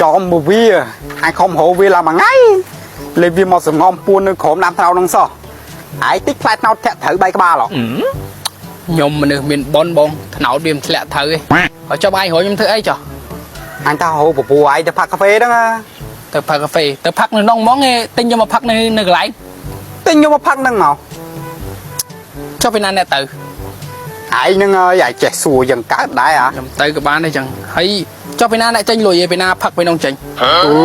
ចំមកវាអញខំរកវាឡើងមួយថ្ងៃលេបវាមកសងំពួននៅក្រោមដើមត្នោតហ្នឹងសោះឯងតិចផ្លែត្នោតធាក់ត្រូវបែកក្បាលហ៎ ខ្ញុំមនុស្សមានប៉ុនបងថ្នោតវាមិនធ្លាក់ត្រូវទេហើយចុះបងឯងរកខ្ញុំធ្វើអីចុះ អញថារកពពូឯងទៅផឹកកាហ្វេហ្នឹងណា ទៅផឹកកាហ្វេទៅផឹកនៅក្នុងហ្មងឯងទិញយកមកផឹកនៅនៅកន្លែង ទិញយកមកផឹកហ្នឹងមក ចុះពីណាអ្នកទៅ ឯងហ្នឹងហើយឯងចេះសួរយ៉ាងកើតដែរអា ខ្ញុំទៅក៏បានដែរចឹងហើយចុះពីណាអ្នកចេញលុយឯងពីណាផឹកពីនងចេញ អឺ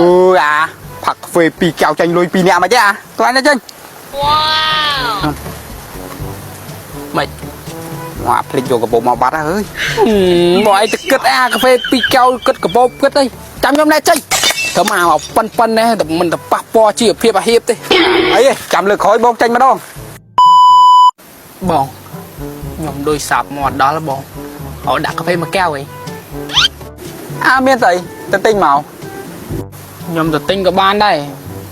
អាផឹកកាហ្វេពីរកែវចេញលុយពីរនាក់មកទេអាខ្លាញ់ចេញ ម៉េច មកភ្លេចយកកាបូបមកបាត់ហើយ បងឯងទៅគិតអាកាហ្វេពីរកែវគិតកាបូបគិតអីចាំខ្ញុំអ្នកចេញធ្វើមកប៉ិនប៉ិននេះតែមិនទៅប៉ះពាល់ជីវភាពអាហៀបទេ អីចាំលើកក្រោយបងចេញម្ដង បងខ្ញុំដូចសាប់មកដល់បងអត់ដាក់កាហ្វេមួយកែវអី អាមានស្អីទៅទិញមក ខ្ញុំទៅទិញក៏បានដែរ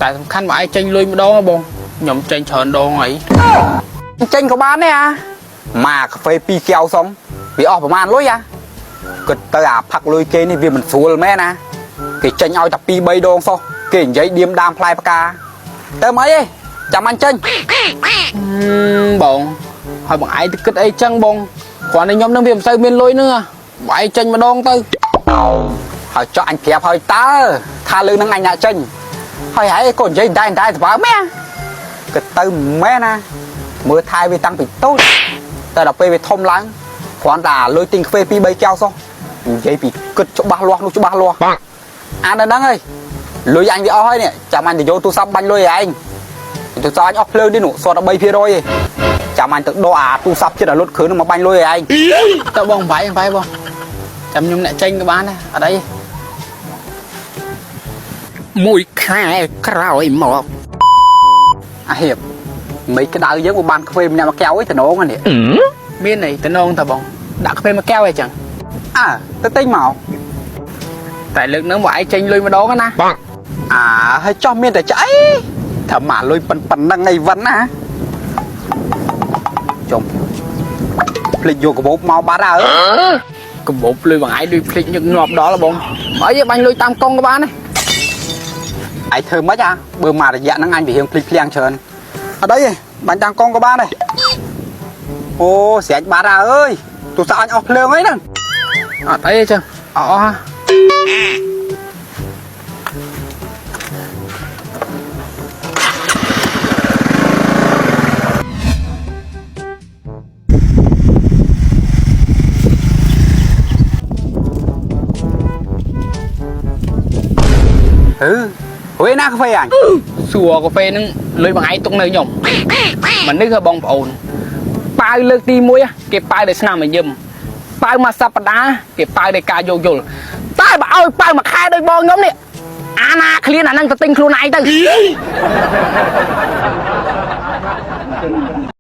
តែសំខាន់បើឯងចេញលុយម្ដងហ៎បងខ្ញុំចេញច្រើនដងហើយ ចេញក៏បានដែរអាមកកាហ្វេពីរកែវសុំវាអស់ប្រហែលលុយអាគិតទៅអាផឹកលុយគេនេះវាមិនស្រួលមែនណាគេចេញឲ្យតែ2 3ដងសោះគេនិយាយឌៀមដាមផ្លែផ្កាទៅមកអីចាំអញចេញ បងហើយបងឯងទៅគិតអីចឹងបងគ្រាន់តែខ្ញុំនឹងវាមិនសូវមានលុយហ្នឹងហ៎បងឯងចេញម្ដងទៅ ហើយចោះអញប្រាប់ហើយតើថាលើនឹងអញអ្នកចេញហើយហើយក៏និយាយតែតែសបើមែនគិតទៅមែនណាមើលថែវាតាំងពីតូចតែដល់ពេលវាធំឡើងគ្រាន់តែលុយទិញកាហ្វេ2 3កែវសោះនិយាយពីគិតច្បាស់លាស់នោះច្បាស់លាស់អាននៅហ្នឹងហើយលុយអញវាអស់ហើយនេះចាំអញទៅយកទូរស័ព្ទបាញ់លុយឯងទូរស័ព្ទអញអស់ភ្លើងនេះនោះសត13%ឯងចាំអញទៅដកអាទូរស័ព្ទចិត្តឲ្យលុតគ្រឿងនឹងមកបាញ់លុយឯង ទៅបងបាយបាយបងចាំខ្ញុំអ្នកចេញក៏បានដែរអត់អីទេមួយខែក្រោយមក អាហៀបមិនក្តៅយើងមកបានខ្វេម្នាក់មកកែវអីតំណងនេះ មានអីតំណងតើបងដាក់កាហ្វេមួយកែវអីចឹង អើទៅទិញមក តែលើកហ្នឹងបងឯងចេញលុយម្ដងណា អាហើយចោះមានតែឆ្អីថាមកលុយប៉ុណ្ប៉ុណ្ណឹងអីវិនណាចុំភ្លេចយកកាបូបមកបាត់ហើយ កាបូបលុយបងឯងដូចភ្លេចញឹកញាប់ដល់បងអីបាញ់លុយតាមកុងក៏បានដែរ ឯងធ្វើម៉េចអាបើមករយៈហ្នឹងអញវារៀងភ្លេចភ្លាំងច្រើនអត់អីទេបាញ់តាមកុងក៏បានដែរអូស្រេចបាត់ហើយអើយទូរស័ព្ទអញអស់ភ្លើងអីហ្នឹង អត់អីទេចឹងអស់អស់ហ่ะ ហឺហួយណាកាហ្វេអញ សួរកាហ្វេហ្នឹងលុយបងឯងទុកនៅខ្ញុំមនុស្សហ៎បងប្អូនប៉ាវលើកទី1គេប៉ាវដោយស្នាមញញឹមប៉ាវមួយសប្តាហ៍គេប៉ាវដោយការយោគយល់តែបើឲ្យប៉ាវមួយខែដោយបងខ្ញុំនេះអាណាឃ្លានអាហ្នឹងទៅទិញខ្លួនឯងទៅ